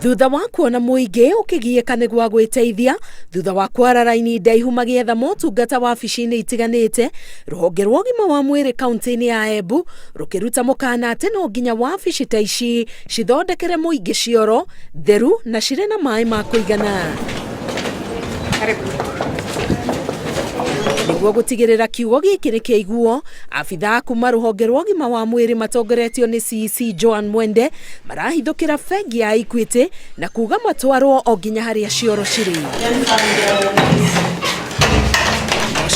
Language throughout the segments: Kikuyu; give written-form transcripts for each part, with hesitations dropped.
Thutha wa kuona mũingĩ ũkĩgiĩka nĩ gwa gwĩteithia thutha wa kwara raini ndaihu magĩetha motungata wabici-inĩ itiganĩte, rũhonge rwa ũgima wa mwĩrĩ kaunti-inĩ ya Embu rũkĩruta mũkana atĩ no nginya wabici ta ici cithondekere mũingĩ cioro theru na cirĩ na maĩ ma kũigana. Nĩguo gũtigĩrĩra kiugo gĩkĩ nĩ kĩaiguo, abithaa kuma rũhonge rwa ũgima wa mwĩrĩ matongoretio nĩ CEC Joan Mwende marahithũkĩra bengi ya Equity na kuga matwarwo o nginya harĩa cioro cirĩ.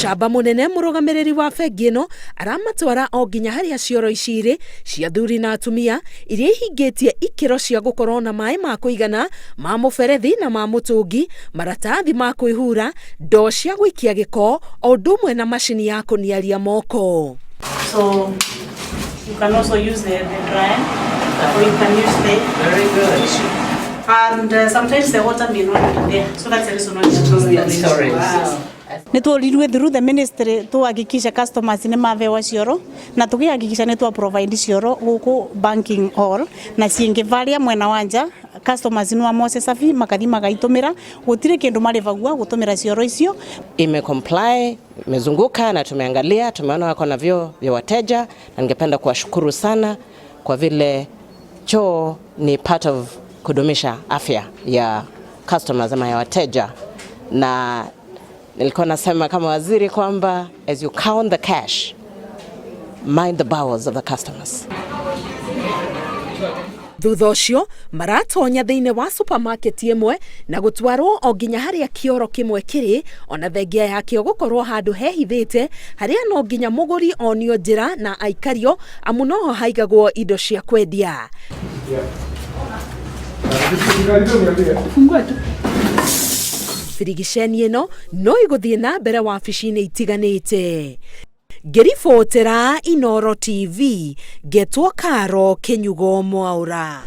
Mũcamba mũnene mũrũgamĩrĩri wa bengi ĩno aramatwara o nginya harĩa cioro ici irĩ cia athuri na atumia iria ihingĩtie ikĩro cia gũkorwo na maĩ ma kũigana ma mũberethi na ma mũtũngi, maratathi ma kwĩhura, ndoo cia gũikia gĩko o ũndũ ũmwe na macini ya kũniaria moko. So you can also use the dryer or you can use the Very good. tissue. And sometimes the water may not be there. So that's the reason why we have to Storage. Nä tårirwe through the ministry tuhakikisha customers nä mavewa cioro na tũkĩhakikisha nĩ twa provide cioro gũkũ banking hall na ciingĩ varia mwena wa nja. Customers no mose safi makathi magaitumĩra, gũtirĩ kĩndũ marĩvagua gũtũmĩra cioro icio. Imecomply, imezunguka na tumeangalia, tumeona wako na vyoo vya wateja, na ningependa kuwashukuru sana kwa vile choo ni part of kudumisha afya ya customers ama ya wateja, na nilikuwa nasema kama waziri kwamba as you count the cash, mind the bowels of the customers. Thutha ũcio maratonya thĩinĩ wa supermarket ĩmwe na gũtwarwo o nginya harĩa kĩoro kĩmwe kĩrĩ, ona thengia yakĩo gũkorwo handũ hehithĩte harĩa no nginya mũgũri onio njĩra na aikario, amu noho haigagwo indo cia kwendia. Fungua tu. Birigiceni ĩno no ĩgũthiĩ na mbere wabici-inĩ itiganĩte. Ngĩribotera Inoro TV, ngetwo Karo Kĩnyugo Mwaũra.